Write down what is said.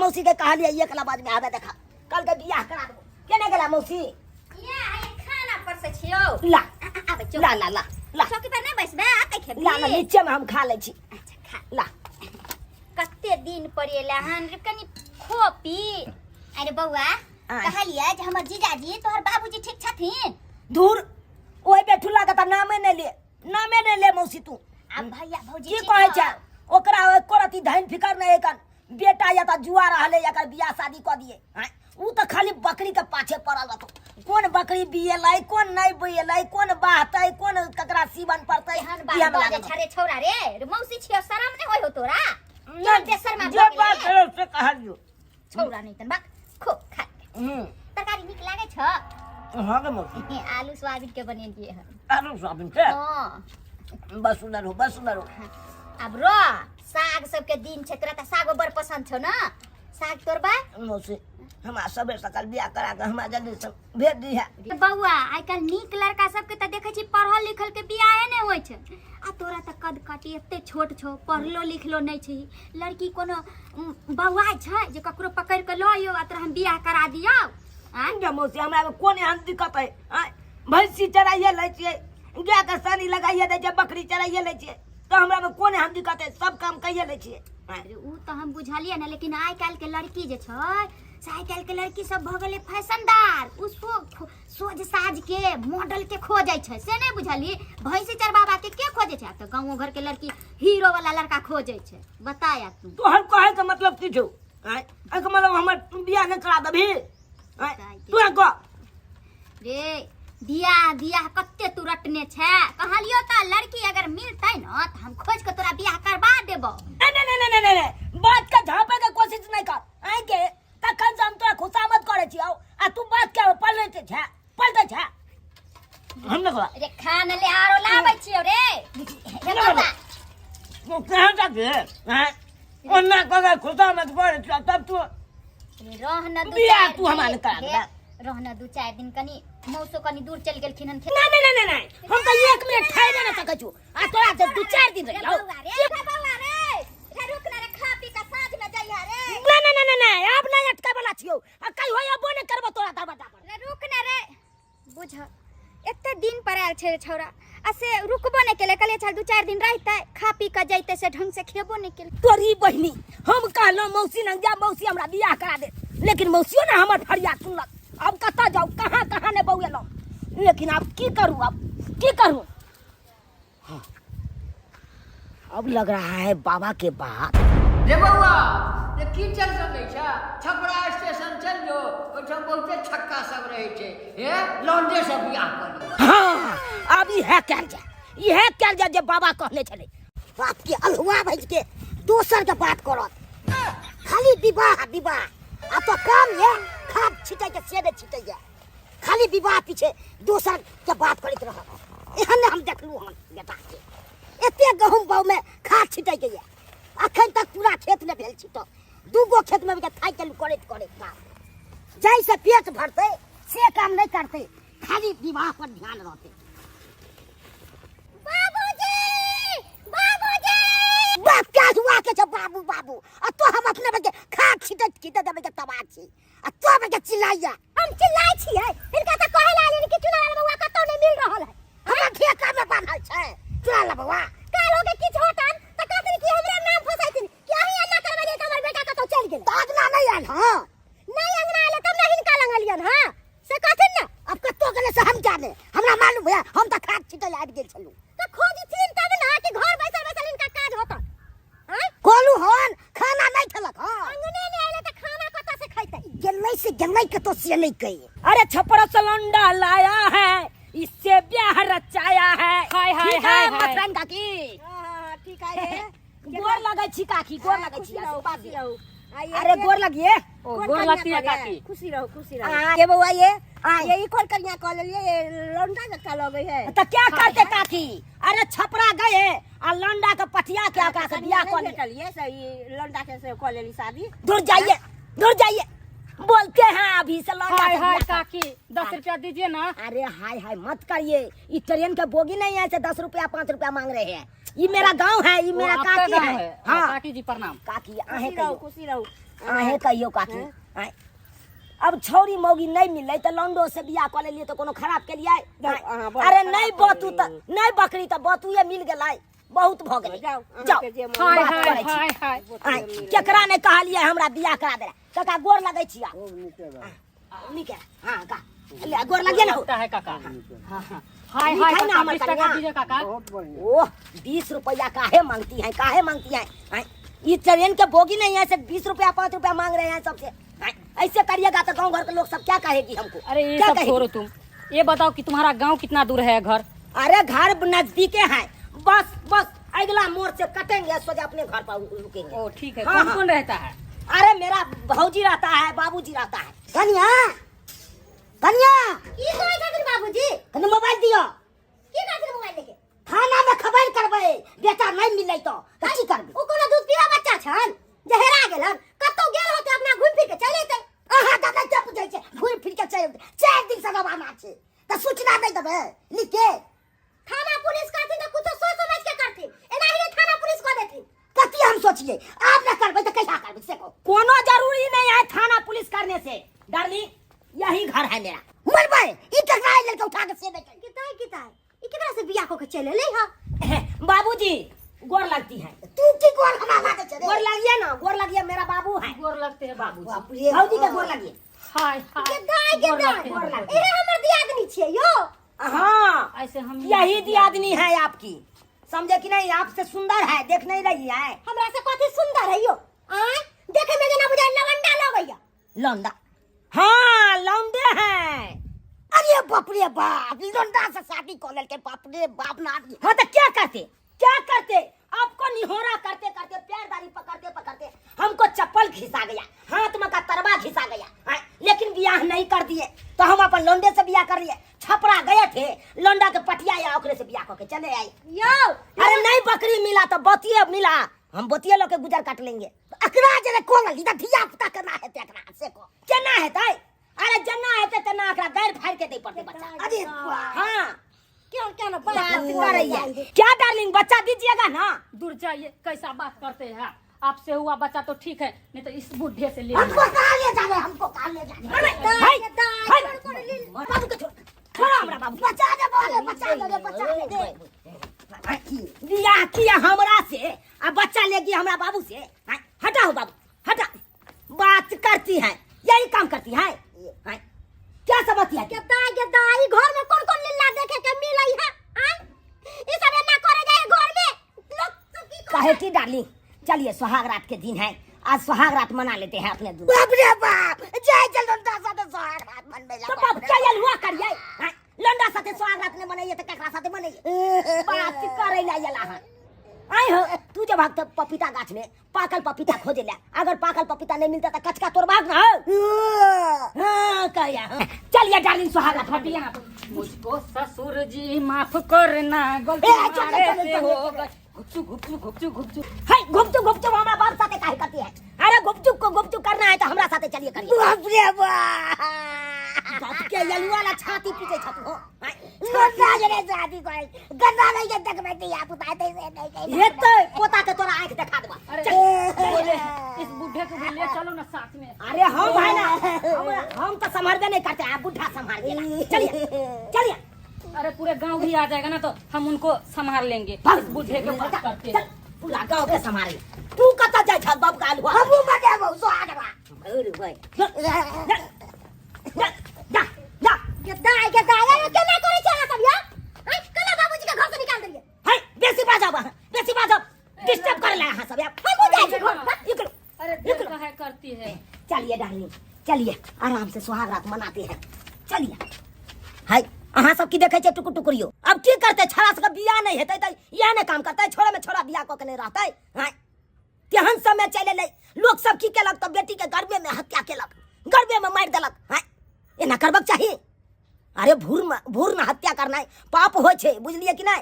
मौसी के कहलिए एक लबाज में आबे देखा कल के बियाह करा देबो केने गेला मौसी या ये खाना पर से छियो ला आबे चौकी ला ला ला ला चौकी पर नहीं बैसबे आते खेबी ला ला नीचे में हम खा लै छी अच्छा खा ला कते दिन पर एला हन रे कनी खो पी अरे बौआ आय। कहलिए जे हमर जीजाजी तोहर बाबूजी ठीक छथिन धूर ओहि बेठुला के तऽ नामे नहि ले नामे नहि ले मौसी तू आ भैया भौजी की ठीक कहै हौ? छै ओकरा एको रति धन फिकर नहि एखन बेटा या तऽ जुआ रहलै एकर बियाह शादी कऽ दिए आँय उ तऽ खाली बकरी के पाछे पड़ल रहतो कोन बकरी बियेलै कोन नहि बियेलै कोन बाहतै कोन ककरा सीवन पड़तै एहन इएह बात मे बाजै लागल छे रे छौरा रे रे मौसी छियो शरम नहि होय हो तोरा रहतो। तुरन्ते शर्मा जे भऽ गेलै बात रे। है से कहलियौ छौरा नहि तन बाक खो खा हूँ तरकारी नीक लागै छ हाँ गे मौसी आलू सोयाबीन के बनेलिए हन आलू सोयाबीन के हाँ बस सुंदर हो बस सुंदर हो आब रो साग सबके दिन छै तोरा तऽ सागो बड़ पसन्द छौ ने साग तोड़बा मौसी हमरा सबे सकल बियाह करा के हमरा जल्दी से भेज दी है बौआ आइ काल्हि नीक लड़का सबके तऽ देखै छी पढ़ल लिखल के बियाहे नहि होइ छै आ तोरा तऽ कद काटी एते छोट छौ पढ़लो लिखलो नहि छै लड़की कोनो बौआ छै जे ककरो पकड़ि कऽ लऽ आइयो आ तोरा हम बियाह करा दियौ आँय गे मौसी हमरा एगो कोन एहन दिक्कत है आँय भैंसी चराइए लै छियै गाय के सानी लगाइए दै छियै बकरी चराइए लै छियै तऽ हमरा मे कोन एहन दिक्कत है सब काम कइए लै छियै आँय अरे उ तऽ हम बुझलियै ने लेकिन आइ काल्हि के लड़की जे छै से आइ काल्हि के लड़की सब भऽ गेलै फैशनदार उ सोझ साझ के मॉडल के खोजै छै से नहि बुझलियै भैंसी चरबाबा के के खोजै छै आब तऽ गाँवो घर के लड़की हीरो वाला लड़का खोजै छै बताया तू तोहर कहै के मतलब की छौ आँय एहिके मतलब हमर बियाह नहि करा देबही आँय तू कह रे बियाह बियाह कते तू रटने छै कहलियो तऽ लड़की अगर मिलतै न तऽ हम खोज के तोरा बियाह करबा देबो नहीं नहीं नहीं नहीं नहीं नहीं बात के झापे के कोशिश नहीं कर आए के तखन से हम तोरा खुशामद करे छी आओ आ तू बात के पलटे छै पलटे छै हम न करा रे खान ले आरो लाबै छियो रे रे बाबा तू कहाँ जाके हैं ओना कह के खुशामद करे छी तब तू रे रह न दू बियाह चारि तू हमरा दिन, ने करा रे, देबे। रह न दू चारि दिन कनी मौसो कनी दूर चलि गेलखिन हन खेत नहीं नहीं नहीं नहीं हम तो एक मिनट ठहरे ना सकै छु आ तोरा से दू चार दिन रे रहियौ बौआ रे रे बौआ रे रे रुक न रे खा पी के साँझ में जइहा रे नहीं नहीं नहीं नहीं अब नहीं अटके वाला छियौ आ कहियो अबो नहीं करबो तोरा दरवाजा पर रे रुक न रे बुझ एते दिन पर आयल छै छौड़ा आ से रुकबो नहि केलै कहलियै चल दू चारि दिन रहितै खा पी कऽ जैतै से ढंग से खेबो नहि केलै तोरी बहिनी हम कहलहुँ मौसी लग जा मौसी हमरा बियाह करा दे लेकिन मौसियो ने हमर फरियाद सुनलक अब कतऽ जाउ कहाँ कहाँ ने बौएलहुँ लेकिन आब की करू अब की करू हाँ। अब लग रहा है बाबा के बात रे बौआ रे की टेंशन लै छ छपरा स्टेशन चल जो ओहिठाम बहुते छक्का सब रहै छै हे लौंडे सब बियाह कऽ लिअ हाँ अब इएह कयल जाय इएह कयल जाय जे बाबा कहने छलै बाप के अल्हुआ भैंस के दोसर के बात करत खाली विवाह विवाह आ तो काम ये खाद छिटै के से नहि छिटै ये खाली विवाह पीछे दोसर के बात करैत रहत एहन हम देखलू हन बेटा के एते गहूम बाउ में खाद छिटै के ये अखन तक पूरा खेत नहि भेल छिटल दूगो खेत में थाकि गेलू करैत करैत काम जाहिसँ पेट भरतै से काम नहि करतै खाली विवाह पर ध्यान रहतै बाबूजी बाबूजी बाप क्या हुआ के छै बाबू बाबू आ तो हम अपने बच्चे खाद छिटैत छिटैत देबै के तबाह छी आ तो बच्चे चिल्लाइया हम चिल्लाइ छियै हिनका तऽ कहै लागलिन कि चुनाव बौआ कतौ नहि मिल रहल है हमरा ठेका में बान्हल छै चुरा ला बौआ काल हो के किछु होतन तऽ कहथिन कि हमरे नाम फसाइथिन कि अहीं एना करबेलियै तऽ हमर बेटा कतौ चलि गेल तऽ अगना नहि आयल हँ नहि अंगना आयल तब ने हिनका लग एलियन हँ से कहथिन ने अब कतौ गेलै से हम जाने हमरा मालूम है हम तऽ खाद छिटै लए आबि गेल छलहुँ तऽ खोजथिन तब ने कि घर बैसल बैसल हिनका काज होतन आँय कहलू हन खाना नहीं खेलक हन अंगने नहि आयल तऽ खाना कतऽ से खैतै गेलै से गेलै कतौ से नहीं कही अरे छपरा से लौंडा लाया है इससे ब्याह रचाया है हाय, हाय, ठीक है, हाय, हाय। मथरान काकी हाँ, ठीक है गोर लगै छी काकी गोर लगै छी खुशी रहू आशीर्वाद खुशी दिअ। रहू आ ये अरे के- गोर लगिए ओ कोन गोर कन्या लगती है कऽ काकी खुशी रहू खुशी रहू आ, ये बउआ ये आय। ये ई कोन कन्या कऽ लेलियै ये लौंडा जकाँ लगै है तो क्या करते काकी अरे छपरा गए आ लौंडा के पटिया के ओकरा से बियाह कन्या कऽ नहि लिए भेटल ये से ई लौंडा के से कऽ लेली शादी दूर जाइए दूर जाइए बोलते हैं अभी से लौंडा हाय से हाय बियाह कर। काकी 10 रुपया दीजिए ना अरे हाय हाय मत करिए ये ट्रेन के बोगी नहीं है ऐसे 10 रुपया 5 रुपया मांग रहे हैं ये मेरा गांव है ये वो मेरा आपका काकी गाँव है है हाँ काकी जी प्रणाम काकी आहे खुशी रहू कहियो खुशी रहू अहें कहियो काकी आँय। अब छौरी मौगी नहीं मिललै तऽ लौंडो से बियाह कऽ लेलियै तऽ कोनो खराब केलियै जाउ, अहाँ बड़ अरे खराब नहीं बतू तऽ नहीं बकरी तऽ बतुए मिल गेलै बहुत भऽ गेलै जाउ, जाउ अहाँके जे मन हाय बात हाय करै छी। हाय हाय आँय, केकरा नहि कहलियै हमरा बियाह करा देला काका गोर लगै छी आब नीके हाँ का ले गोर लगिए ना हो। लगता है काका हाँ हाँ हाय नीक हाय है ना काका हमर 20 टका कनिया? दीजिए काका ओह 20 रुपया काहे मांगती है, काहे मांगती है? आँय, ये ट्रेन के बोगी नहीं है, सिर्फ 20 रुपया 5 रुपया मांग रहे हैं सबसे। आँय, ऐसे करिएगा तो गांव घर के लोग सब क्या कहेगी हमको? अरे ये क्या सब कहेगी? छोड़ो तुम, ये बताओ कि तुम्हारा गांव कितना दूर है घर? अरे घर नजदीके है, बस बस अगला मोड़ से कटेंगे सोचे अपने घर पर रुकेंगे। ओ ठीक है। हाँ, कौन हाँ। कौन रहता है? अरे मेरा भौजी रहता है, बाबूजी रहता है। कनिया, कनिया। की कहै छथिन बाबूजी? कनि मोबाइल दियो। की कहै मोबाइल लेके? थाना में खबर करबै, बेटा नहीं मिलै तो तऽ की करबै? ओ कोनो दूध पीवा बच्चा छन जे हेरा गेलन? कतौ गेल होतै, अपना घुमि फिर के चलि एतै। अहाँ दादा के पूछै छै घुमि फिर के चलि एतै? 4 दिन से रवाना छै तऽ सूचना नहि देबै लिख के? थाना पुलिस कहथिन तऽ कुछो सोच समझ के करथिन, एनाहिए थाना पुलिस कऽ देथिन। कथी हम सोचिए? आब न करबै तऽ कहिया करबै से कहू। कोनो जरूरी नहीं है थाना पुलिस करने से डार्लिंग, यही घर है मेरा। मरबै ई ककरा आइ लड़का उठा के से नहि कही। किताय किताय ई केकरा से बियाह कऽ के चलि एलै हँ? बाबूजी गोर लगती है। तू की गोर हमरा लागे छै रे? गोर लगिए ना, गोर लगिए, मेरा बाबू है। गोर लगते हैं बाबूजी। बाप रे। भौजी के गोर लगिए। हाय हाय के दाय के गोर दाय, लगते हैं। गोर लगते एहे हमर दियादनी छियै यो। हाँ ऐसे हम यही दियादनी है आपकी, समझे कि नहीं? आपसे सुंदर है, देख नहीं रही है? हमरा से कथी सुंदर है यो? आय देखे में जेना बुझाय लवंडा लगैया। लौंडा? हाँ लौंडे हैं। अरे बाप रे बाप, लौंडा से शादी कऽ लेलकै, बाप रे बाप ना। हाँ तो क्या करते, क्या करते? आपको निहोरा करते करते, पैरदारी पकड़ते पकड़ते हमको चप्पल घिसा गया, हाथ में का तरवा घिसा गया। हाँ, लेकिन बियाह नहीं कर दिए तो हम अपन लौंडे से बियाह कर लिए। छपरा गए थे, लौंडा के पटिया या ओकरे से बियाह करके चले आए। यो अरे नहीं बकरी मिला तो बतिये मिला, हम बतिये लोग के गुजर काट लेंगे। अकरा जे कोन ली त धिया पुता केना हेतै एकरा से कह? केना हेतै? अरे जेना हेतै तेना एकरा गारि फाड़ि के दै पड़तै बच्चा। अरे बाप। हाँ क्यों क्यों ना बात बात करैया क्या डार्लिंग, बच्चा दीजिएगा ना? दूर जाइए, कैसा बात करते हैं आप? आपसे हुआ बच्चा तो ठीक है, नहीं तो इस बुढ़े से ले हमको कहाँ ले जा रहे, हमको कहाँ ले जा रहे? अरे, दाय, हाय, दाय, हाय। बाबू के छोड़, छोड़ो हमरा बाबू। बचा दे बोले, बचा दे रे, बचा दे। बियाह किया हमरा से आ बच्चा लेगी हमरा बाबू से? हाँ, हटाओ बाबू हटा। बात करती है, यही काम करती है। हाँ, क्या समझती है? के दाय के दाय, घर में कौन कौन लीला देखे के मिलै है? आय ई सब एना करे जाए घर में लोग तो की करे? काहे की डार्लिंग, चलिए सुहाग रात के दिन है, आज सुहाग रात मना लेते हैं अपने दूर। बाप रे बाप, जय जलंदा साथे सुहाग रात मनबे तो बाप क्या ये हुआ करिए? हाँ, लंडा साथे सुहाग रात ने मनैये तो केकरा साथे मनैये? बात करे ला ये लाहन। आय हो तू जब भागते पपीता गाछ में पाकल पपीता खोजे ला, अगर पाकल पपीता नहीं मिलता तो कचका तोड़ भाग ना हो। हाँ, कहिया, हाँ। चलिए डार्लिंग सुहाग रात हट यहाँ पर। मुझको ससुर जी माफ करना, गलती ए, चल, चल, हमारे चल, से चल, हो चल। गई। घुपचू घुपचू घुपचू घुपचू। हाय घुपचू घुपचू हमरा बाप साथे काहे करती है? अरे घुपचू को घुपचू करना है तो हमरा साथे चलिए करिए। बाप रे बाप, बाप के यलुआ ला छाती पीटे छत हो। हाय, गंदा जरे शादी करे गंदा नहीं के देखबे दिया पुता दे से नहीं के ये तो पोता के तोरा आंख देखा देबा। अरे चल। बोले इस बुढ़े को भी ले चलो ना साथ में। अरे हम है ना, हम तो संभालबे नहीं करते, आप बुढ़ा संभाल गेला। चलिए चलिए। अरे पूरे गांव भी आ जाएगा ना तो हम उनको संभाल लेंगे। इस बुढ़े के बात करते चल, हैं। पूरा गांव के संभाले। तू कतऽ जाइ छह बाप गाल हुआ? हमहू बनेबौ सुहाग रात। अरे भाई, जा, जा, जा, जा, जा। के दाय के दाय, अरे केना करै छै अहाँ सब यो? आय केना बाबूजी के घर से निकाल देलियै? हाय, बेसी बाजब अहाँ, बेसी बाजब, डिस्टर्ब करे ला अहाँ सब यार। हमहू जाइ छी घर। निकलो, अरे निकलो। काहे करती है? चलिए डार्लिंग चलिए, आराम से सुहाग रात मनाते हैं, चलिए। हाय अहाँ सब की देखे छै टुकुर टुकुरियो? अब की करते, छड़ा सबके बियाह नहीं हेतै तऽ इएह ने काम करतै, छोड़े में छोड़ा बियाह कऽ के नहीं रहतै। हाय तेहन समय चलि एलै, लोक सब की केलक तऽ बेटी के गर्भे में हत्या केलक, गर्भे में मारि देलक। हाय एना करबक चाही? अरे भूर में हत्या करनाइ पाप होइ छै, बुझलियै कि नहि?